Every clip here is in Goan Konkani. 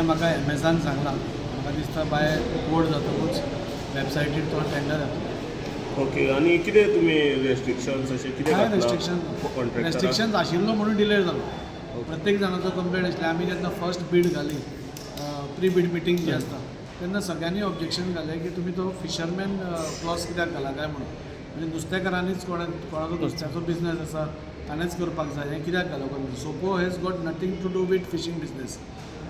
म्हाका एमएसान सांगलां. म्हाका दिसता बाय कोड जातकूच वेबसायटीर तो टेंडर येतलो. ओके, आनी कितें तुमी रेस्ट्रिक्शन्स अशें कितें काय घातलां रेस्ट्रिक्शन? कॉन्ट्रॅक्टराक? रेस्ट्रिक्शन्स आशिल्लो म्हणून डिले जालो. प्रत्येक जाणाचो कंप्लेन आशिल्ली. आमी जेन्ना फर्स्ट बीड घाली, प्री बीड मिटींग जी आसता, तेन्ना सगळ्यांनी ऑब्जेक्शन घालें की तुमी तो फिशरमॅन क्लॉज कित्याक घाला काय म्हणून. म्हणजे नुस्तेकारांनीच, कोणा कोणाचो नुस्त्याचो बिजनस आसा ताणेंच करपाक जाय, हें कित्याक घालो काय. सोपो has got nothing to do with fishing business.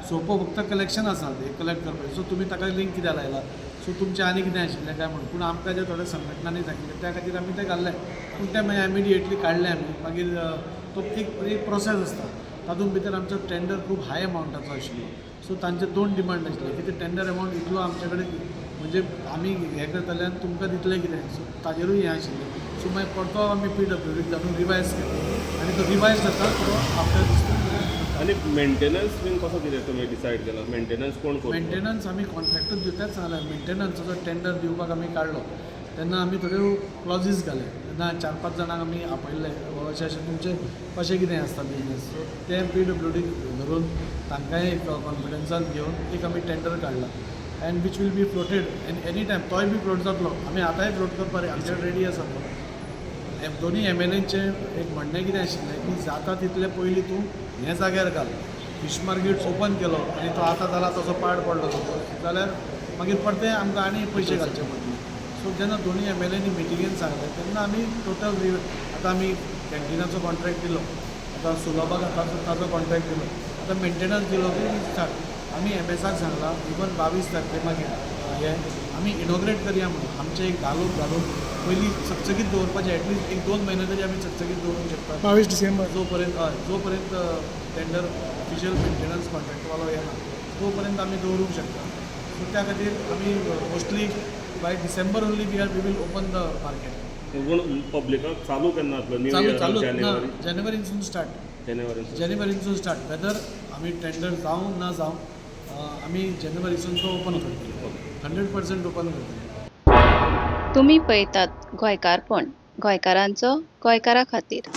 सोपो फक्त कलेक्शन आसा, हें कलेक्ट करपाचें. सो तुमी ताका लिंक कित्याक लायला? सो तुमचें आनी कितें आशिल्लें काय म्हणून. पूण आमकां जे थोड्या संघटनांनी सांगिल्लें, त्या खातीर आमी तें घाल्लें. पूण तें मागीर इमिडिएटली काडलें आमी. मागीर तो एक एक प्रोसेस आसता. तातूंत भितर आमचो टेंडर खूब हाय अमावंटाचो आशिल्लो. सो तांचे दोन डिमांड आशिल्ले की ते टेंडर अमावंट इतलो आमचे कडेन, म्हणजे आमी हें करतले आनी तुमकां दितले कितें? सो ताजेरूय हें आशिल्लें. सो मागीर परतो आमी पीडब्ल्यूडीक धाडून रिवायज केलो आनी तो रिवायज जाता तो आफ्टर दीस. आनी मेंटेनन्स बीन कसो कितें तुमी डिसायड केला? मेंटेनन्स कोण करतलो? मेंटेनन्स आमी कॉन्ट्रॅक्टूच दिवपाक सांगलें. मेंटेनन्साचो टेंडर दिवपाक आमी काडलो तेन्ना आमी थोड्यो क्लॉजीस घाले. तेन्ना चार पांच जाणांक आमी आपयल्ले, बाबा अशें अशें तुमचें कशें कितें आसता बिजनस. सो ते पीडब्ल्यूडीक धरून, तांकांय एक कॉन्फिडन्सान घेवन एक आमी टेंडर काडला and which will be floated and any time तोय बी फ्लोट जातलो. आमी आतांय फ्लोट करपाक आमचे रेडी आसा तो. दोन्ही एमएलएचें एक म्हणणें कितें आशिल्लें की जाता तितले पयलीं तूं हें जाग्यार घाल. फीश मार्केट ओपन केलो आनी तो आतां जाला तसो पाड पडलो सपोज जाल्यार मागीर परते आमकां आनी पयशे घालचे पडटले. सो जेन्ना दोन्ही एमएलएनी मिटिंगेन सांगलें तेन्ना आमी टोटल, आतां आमी कॅन्टिनाचो कॉन्ट्रॅक्ट दिलो, आतां सुलभाक ताचो कॉन्ट्रॅक्ट दिलो, आतां मेंटेनन्स दिलो की स्टार्ट. आमी एमएसाक सांगलां, इवन 22 तारखे मागीर हे आमी इनॉग्रेट करया म्हणून. आमचे एक 10 लोक घालून पयलीं चकचकीत दवरपाचें. एटलिस्ट एक 2 म्हयने तरी आमी चकचकीत दवरूंक शकता. 22 डिसेंबर. जोपर्यंत, हय, जोपर्यंत टेंडर ऑफिशियल मेंटेनन्स कॉन्ट्रॅक्टवालो येना तोपर्यंत आमी दवरूंक शकता. सो त्या खातीर आमी mostly by December only we will open the market. पूण पब्लिकाक चालू केन्ना जातलो, न्यू चालू इयर? चालू ना. जानेवारी? जानेवारीनसून स्टार्ट. जानेवारी. जानेवारीनसून स्टार्ट. वेदर आमी टेंडर जावं ना जावं, आमी जानेवारीसून तो ओपन करतले, 100% ओपन करतले. तुमी पळयतात गोंयकारपण, गोंयकारांचो गोंयकारा खातीर.